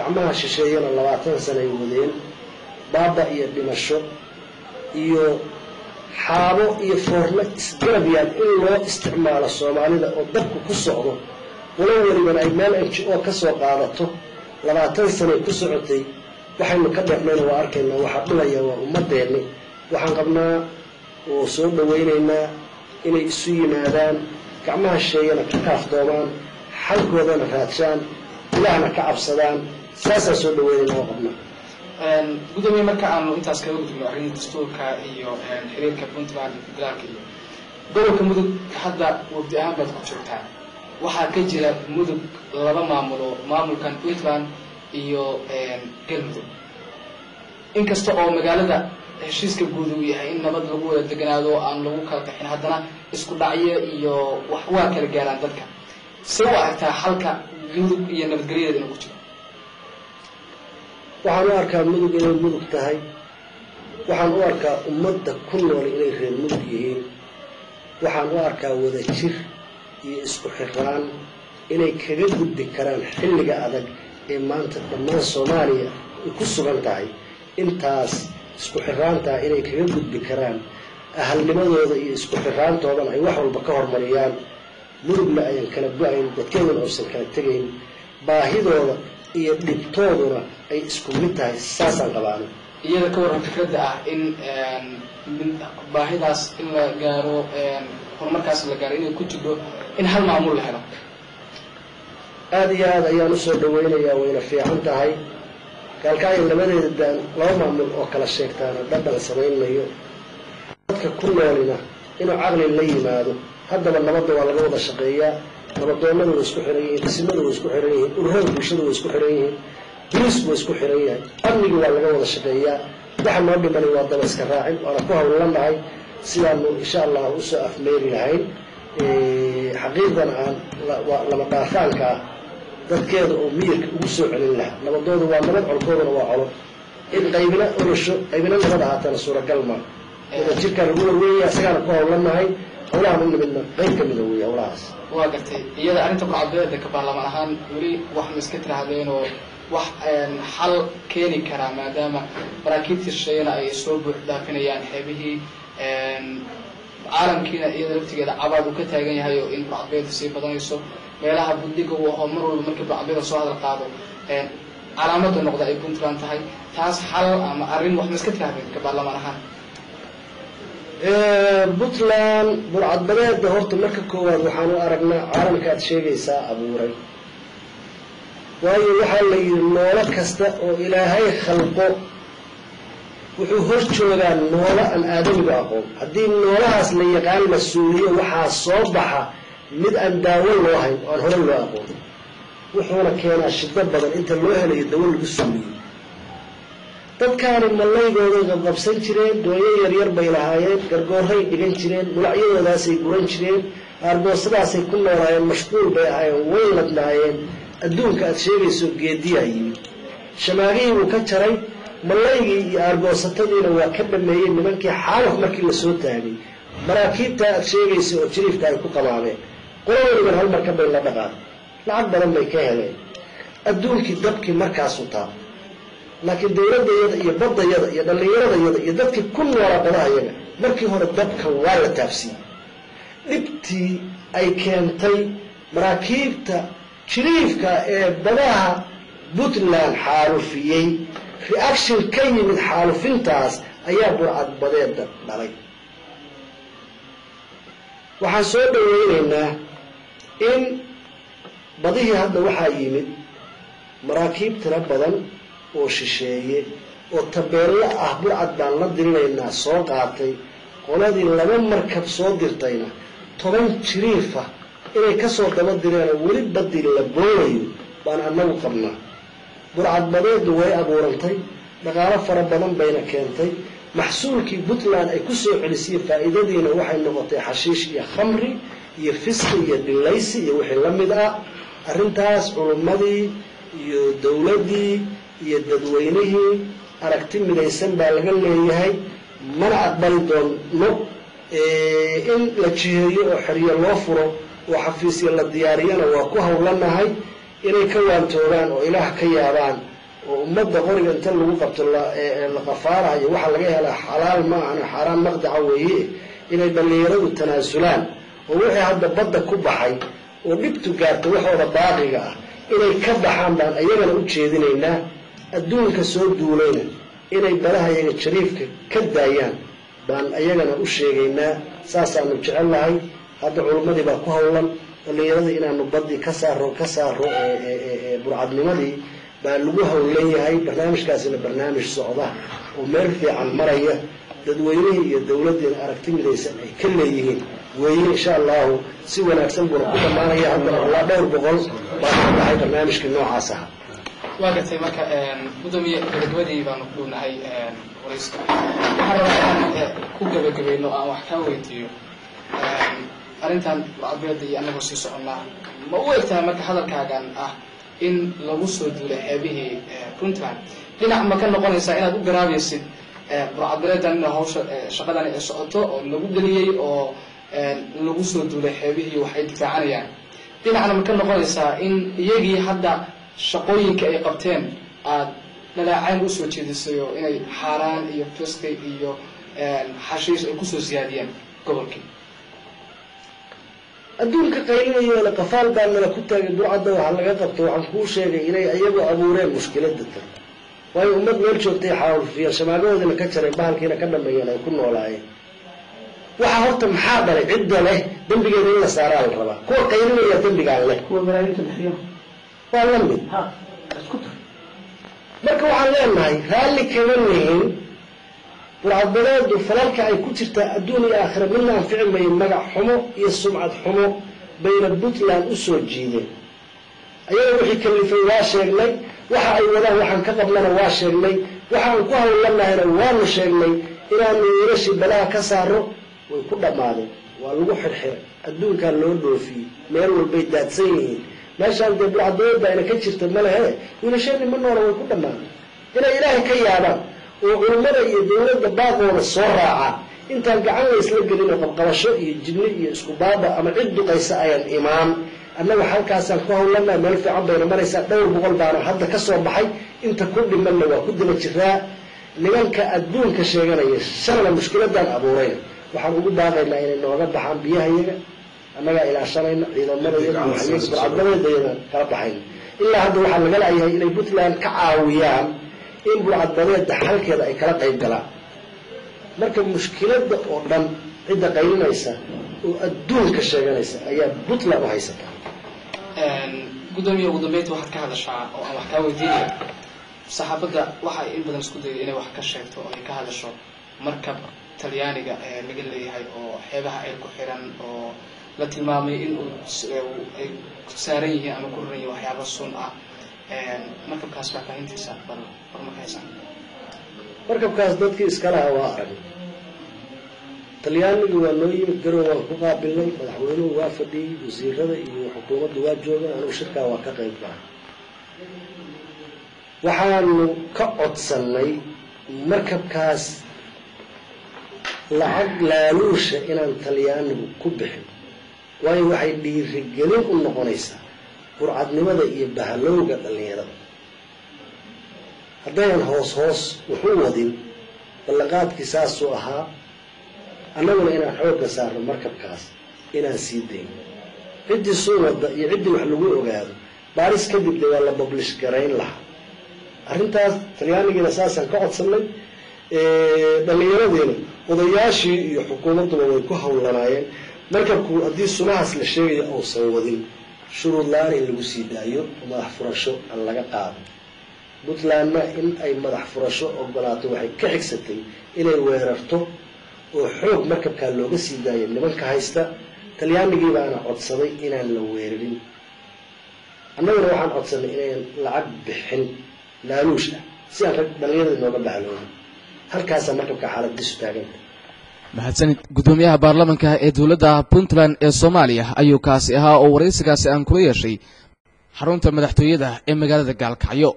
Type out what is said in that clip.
Gacmaha shisheeyana 20 sanay wadeen, baaba iyo dhimasho iyo xaabo iyo foorno isgarab yaal in loo isticmaalo Soomaalida oo dabku ku socdo, walo welibana ay meel NGO ka soo qaadato. 20 sanay ku socotay. Waxaynu ka dheefnayna waa arkaynaa. Waxaa dhulaya waa ummadeenni. Waxaan qabnaa oo soo dhawaynaynaa inay isu yimaadaan, gacmaha shisheeyana ka kaaftoomaan, xalkoodana raadshaan, Ilaahna ka cabsadaan. Saasaan soo dhaweynayna oo qabnaa. Gudoomiye, marka aanu intaas kaga gudubno arrinta dastuurka iyo xiriirka Puntland iyo federaalka iyo gobolka Mudug, hadda wafdi ahaan baad ku joogtaa. Waxaa ka jira Mudug laba maamulo, maamulkan Puntland iyo Galmudug. Inkasta oo magaalada heshiiska guud uu yahay in nabad lagu wada deganaado, aan lagu kala qaxin, haddana isku dhacyo iyo wax waa kala gaaraan dadka. See u aragtaa xalka Mudug iyo nabadgelyadeeda inuu ku jiro? Waxaan u arkaa Mudug inay Mudug tahay. Waxaan u arkaa ummadda ku nool inay reer Mudug yihiin. Waxaan u arkaa wada jir iyo isku xiraan inay kaga gudbi karaan xilliga adag ee maanta dhammaan Soomaaliya ay ku sugan tahay. Intaas isku xiraantaa inay kaga gudbi karaan, ahalnimadooda iyo isku xiraantoodana ay wax walba ka hormariyaan. Mudugna ayan kala go-ayn, dadkeeduna uusan kala tegayn, baahidooda iyo dhibtooduna ay isku mid tahay. Saasaan qabaana. Iyada ka warran fikradda ah in baahidaas in la gaaro, horumarkaas la gaaro, inay ku jirto in hal maamul la helo? Aada iyo aada ayaan usoo dhaweynayaa, wayna fiican tahay. Gaalkacyo labadeeda daan laba maamul oo kala sheegtaana dhadhan samaynmayo. Dadka ku noolina inuu caqli la yimaado. Haddaba nabadda waa laga wada shaqeeyaa. Nabadoonadu way isku xiran yihiin, dhisimadu way isku xiran yihiin, ururada bulshadu way isku xiran yihiin, boliisku way isku xiran yahay, amnigi waa laga wada shaqeeyaa. Waxa noo dhimanay waa daba iska raacin, waana ku hawlanahay sidaanu insha Allahu usoo afmeeri lahayn. Xaqiiqdan aan lama dhaafaanka ah dadkeeda oo miyirka ugu soo celin lahaa. Nabadoodu waa nabad, colkooduna waa colo. In qaybina olosho, qaybina nabad ahaatana suuragal maa. Wada jirkaa lagu warweeya, isagaana ku hawlanahay. Hawlahan u nimidna qayb ka mida wey hawlahaas. Waa gartay. Iyada arrinta burcadbeeda ka baarlamaan ahaan weli wax ma iska tiraahdeen oo wax xal keeni karaa, maadaama maraakiibtii shisheeyana ay soo buux dhaafinayaan xeebihii caalamkiina, iyada laftigeeda cabaad uu ka taagan yahay oo in burcadbeedu sii badanayso, meelaha buddiga uu aho mar walba markii burcadbeeda soo hadal qaado calaamada noqda ay Puntland tahay? Taas xal ama arrin wax ma iska tiraahdeen ka baarlamaan ahaan? Puntland burcadbadeeda horta marka koowaad waxaan u aragnaa caalamka aad sheegaysaa abuuray, waayo waxaa la yidhi noolo kasta oo Ilaahay khalqo wuxuu hor joogaa noolo aan aadamigu aqoon. Haddii noolahaas la yaqaan la suuliyo, waxaa soo baxa mid aan daawo loo hayn oo aan hore loo aqoon, wuxuuna keenaa shido badan inta loo helayo dawo lagu suuliyo. Dadkaani mallaygooday qabqabsan jireen, dooyo yaryar bay lahaayeen, gargooray dhigan jireen, mulacyadoodaasay guran jireen, aargoosadaasay ku noolaayeen, mashquul bay ahaayeen, way ladnaayeen. Adduunka aad sheegayso geediyaa yimid, shamaagihii buu ka jaray, mallaygii iyo aargoosatadiina waa ka dhameeyey nimankii. Xaaluf markii lasoo taagay, maraakiibtaa aad sheegaysa oo jiriifka ay ku qabaabeen, qolo weliban hal marka bay la dhaqaan, lacag badan bay ka heleen. Adduunkii dabkii markaasuu taa. Laakiin dawladdayada iyo baddayada iyo dhallinyaradayada iyo dadkii ku noolaa badahayaga markii hore dabka waa la taabsiiyey. Dhibtii ay keentay maraakiibta jiriifka ee badaha Puntland xaalufiyey, reaction ka yimid xaalufintaas ayaa burcadbadeeda dhalay. Waxaan soo dhaweynaynaa in badihii hadda waxaa yimid maraakiib tiro badan oo shisheeye oo tabeello ah burcad baan la dirinaynaa soo qaatay. Qoladii laba markab soo dirtayna 10 jiriifa inay kasoo daba direenoo weli badii la boonayo baan annagu qabnaa. Burcadbadeedu way abuurantay, dhaqaalo fara badan bayna keentay. Maxsuulkii Puntland ay ku soo celisiyey faa'iidadiina waxay noqotay xashiish iyo khamri iyo fisqi iyo dhilaysi iyo wixii la mid ah. Arrintaas culummadii iyo dawladdii iyo dadweynihii aragti midaysan baa laga leeyahay, mana aqbali doono. In la jiheeyo oo xeryo loo furo oo xafiisya la diyaariyana waa ku hawlanahay. Inay ka waantoogaan oo Ilaah ka yaabaan Oo ummadda qoriga inta lagu qabto la qafaarahayo waxaa laga helaa xalaal ma ahan, xaaraan maqdaca weeye. Inay dhallinyaradu tanaasulaan oo wixii hadda badda ku baxay oo dhibtu gaarta waxooda baaqiga ah inay ka baxaan baan ayagana u jeedinaynaa. Adduunka soo duulayna inay badahayaga jariifka ka daayaan baan ayagana u sheegaynaa. Saasaanu jecel lahay. Hadda culummadii baa ku hawlan dhallinyaradii inaanu baddii ka saaro, ka saaro burcadnimadii baa lagu hawlan yahay. Barnaamijkaasina barnaamij socda oo meel fiican maraya, dadweynihii iyo dawladdiina aragti midaysan ay ka leeyihiin weeye. Insha Allahu si wanaagsan buuna ku dhammaanaya. Haddana ilaa dhowr boqol baa ka baxay barnaamijkii noocaas aha. Waa gartay. Marka gudoomiye, gabagabadii baanu ku dhownahay warayska. Waxaan rabaa inaan ku gabagabayno, aan wax kaa weydiiyo arrintan burcadbeeda iyo anagoo sii soconnaa. Ma u egtahay marka hadalkaagan ah in lagu soo duulay xeebihii Puntland, dhinac ma ka noqonaysaa inaad u garaabaysid burcadbeedan in hawsha shaqadani ay socoto oo lagu geliyey oo lagu soo duulay xeebihii waxay difaacanayaan, dhinacna ma ka noqonaysaa in iyagii hadda shaqooyinka ay qabteen aad dhaleecayn usoo jeedisay oo inay xaaraan iyo fisqi iyo xashiish ay kusoo siyaadiyeen gobolkii? Adduunka qaylinayo le qafaal baa nala ku taagay, burcadda waxa laga qabto, waxaan kuu sheegay inay ayagu abuureen mushkilada tan. Waayo ummad meel joogtay xaarufiyeen, shamaagahoodina ka jareen, bahalkiina ka dhameeyeen, ay ku noolaayeen. Waxaa horta maxaa dhalay? Cidda leh dembigeeda in la saaraa la rabaa. Kuwa qaylinaya dembigaan leh, kuwa malaayiinta bixiyo waa la mid. Ha isku tar. Marka waxaan leenahay raalli kama nihin burcadbadeedu falalka ay ku jirtaa. Adduun iyo aakhira midna anfici mayo. Magac xumo iyo sumcad xumo bayna Puntland usoo jiideen. Ayaga wixii kalifay waa sheegnay, waxa ay wadaan waxaan ka qabnana waa sheegnay, waxa aan ku hawlanahayna waanu sheegnay inaanu wiilashii balaha ka saaro. Way ku dhammaadeen, waa lagu xirxiray, adduunkaa loo dhoofiyey, meel walbay daadsan yihiin. Meeshaan dee burcadbadeed baa ina ka jirta ma lehe, wiilasheeni ma noola, way ku dhammaadeen. Inay Ilaahay ka yaabaan oo culummada iyo dawladda baaqooda soo raacaan intaan gacan la isla gelin oo qabqabasho iyo jibni iyo isku baaba ama cid duqaysa ayaan imaan. Annaga halkaasaan ku hawlanaa, meel fiican bayna maraysaa. Dhowr boqol baana hadda ka soo baxay, inta ku dhimanna waa ku daba jiraa. Nimanka adduunka sheeganaya shalna mushkiladan abuurayna waxaan ugu baaqaynaa inay nooga baxaan biyahayaga. Annagaa ilaashanayna ciidamadayada, burcadbadeedayada kala baxayna. Ilaa hadda waxaa laga laayahay inay Puntland ka caawiyaan in burcadbadeeda xalkeeda ay kala qayb galaan. Marka mushkiladda oo dhan cidda qaylinaysa oo adduunka sheeganaysa ayaa Puntland u haysata. Gudoomiye, ugu dambeynta waxaad ka hadashaa oo aan wax kaa weydiinaya, saxaafadda waxay in badan isku dayday inay wax ka sheegto oo ay ka hadasho markab Talyaaniga ee laga leeyahay oo xeebaha Ceyl ku xiran oo la tilmaamay in uu ay saaran yihiin ama ku raran yihiin waxyaaba sun ah. Markabkaas faahfaahintiisa bal warma ka haysaa? Markabkaas dadkii iska lahaa waa aragnay. Talyaanigii waa noo yimid, Garow waan ku qaabilnay, madaxweynuhu waa fadhiyey, wasiirada iyo xukuumaddu waa joogan, anugu shirkaa waa ka qayb galay. Waxaanu ka codsannay markabkaas lacag laaluusha inaan Talyaanigu ku bixin, waayo waxay dhiirigelin u noqonaysaa burcadnimada iyo bahalowga dhallinyarada. Haddaynan hoos hoos waxu wadin, ballanqaadkii saasuu ahaa, annaguna inaan xoogga saarno markabkaas inaan sii dayno. Ciddii suu wadda iyo ciddii wax lagu ogaado baaris kadib de waa la publish garayn lahaa arrintaas. Talyaanigiina saasaan ka codsannay, dhallinyaradiina odayaashii iyo xukuumadduba way ku hawlanaayeen markabku haddii sunahaas la sheegayo uusan wadin, shuruud la-aan in lagu sii daayo oo madax furasho aan laga qaado. Puntlandna in ay madax furasho ogolaato waxay ka xigsatay inay weerarto oo xoog markabkaa looga sii daayo nimanka haysta. Talyaanigii baana codsaday inaan la weerarin, annaguna waxaan codsanay inayan lacag bixin laaluush ah si aan rag dhallinyarada nooga bahaloobin. Halkaasaa markabka xaaladiisu taaganta. Mahadsanid. Guddoomiyaha baarlamanka ee dowladda Puntland ee Soomaaliya ayuu kaasi ahaa oo waraysigaasi aan kula yeeshay xarunta madaxtooyada ee magaalada Gaalkacyo.